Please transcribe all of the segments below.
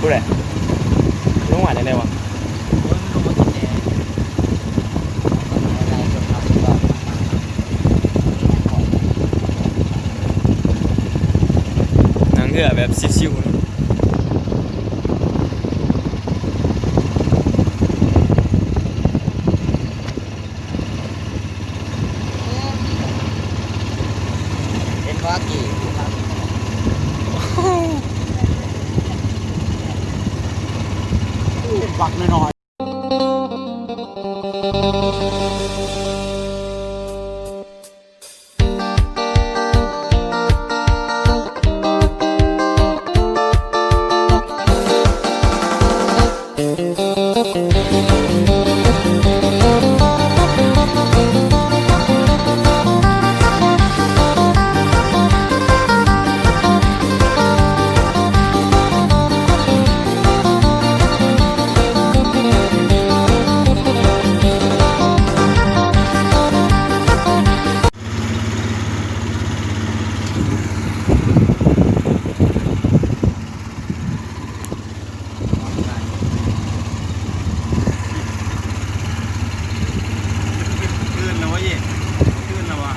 ຜູ້ໃດ ລົງມາຈັ່ງໃດວະ? ນັ່ງເຮືອແບບຊິວໆ ເຫັນບໍ່ກີ້ ບັກນ້ອຍໆ. ຄືນແລ້ວວະເຢ້ ຄືນແລ້ວວະ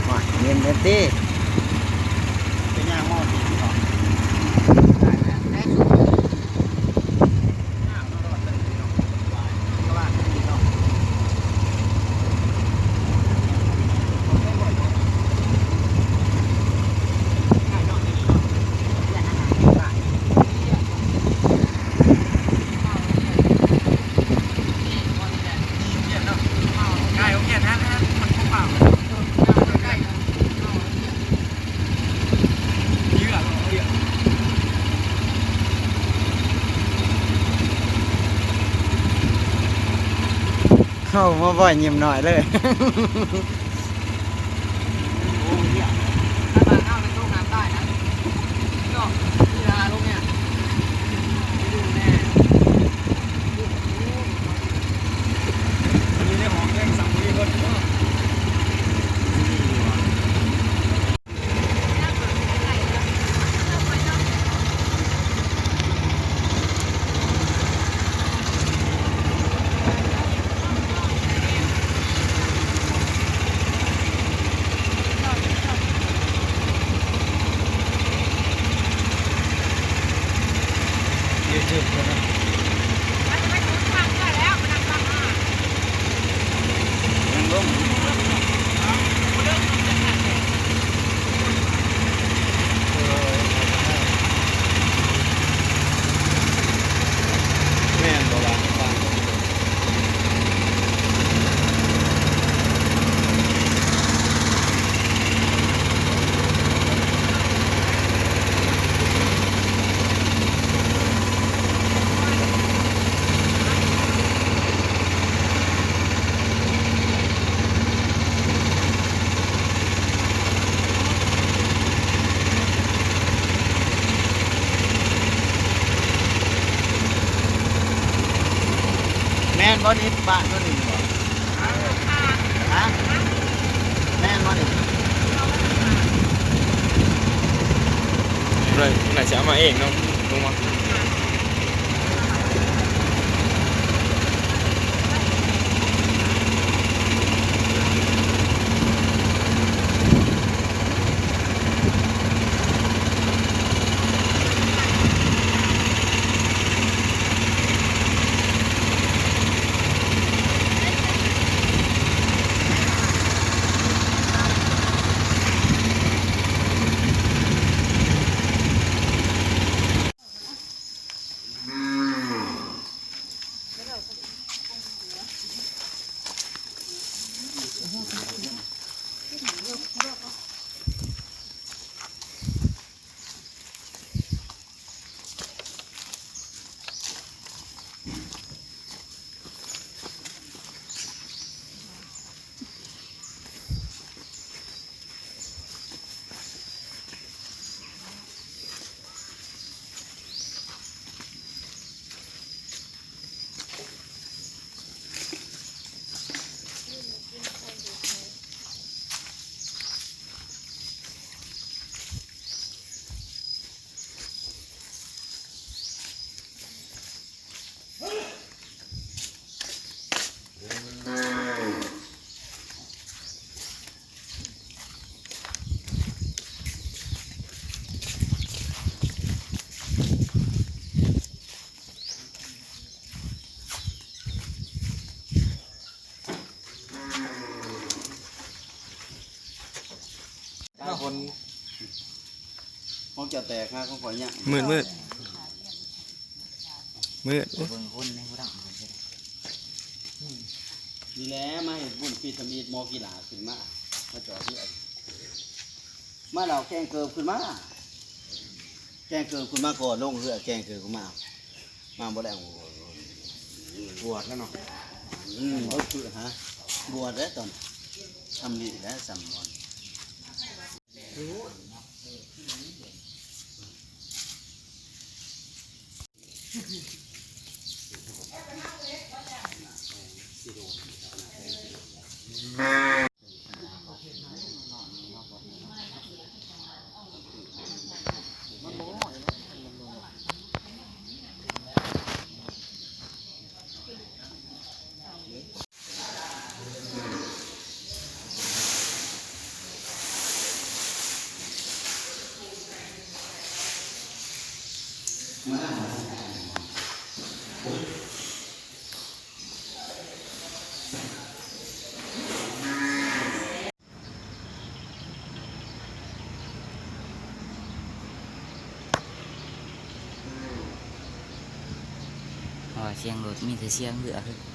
ໂອ້ຍ ເຢັນແທ້ຕິ ໄປຍ່າງມອດຕິດຕໍ່. ເຮົາມາບໍ່ຍິ້ມນ້ອຍເລີຍ. ແມ່ນບໍ່ວະ? ແມ່ນບໍ່ນີ້ ບ້ານຕົວນີ້ບໍ່? ຮະ? ແມ່ນບໍ່ນີ້? ໜ້າຈະເອົາມາເອງເນາະ ລົງມາ. ໂ ນ ຂອງເຈົ້າແຕກຫາ ຂອງຂ້ອຍຍັງ ມືດ ມືດ ມືດ ໂອ້ຍ ເບິ່ງຄົນໃນຜູ້ດັງ ນີ້ແຫຼະ ມາເຮັດບຸນປິດທຳອິດ ໝໍກິລາຂຶ້ນມາ ມາຈອດເຮືອນ ມາແລ້ວແກງເກີບຂຶ້ນມາ ແກງເກີບຂຶ້ນມາກ່ອນ ລົງເຮືອແກງເກີບຂຶ້ນມາ ມາບໍ່ແລ້ວ ບວດແລ້ວເນາະ ອືມ ເອີ ຄືຫາ ບວດແລ້ວຕອນ ຊ່ຳນີ້ແຫຼະ ຊ່ຳບ່ອນ ເພາະວ່າສຽງລົດມີແຕ່ສຽງເຮືອ.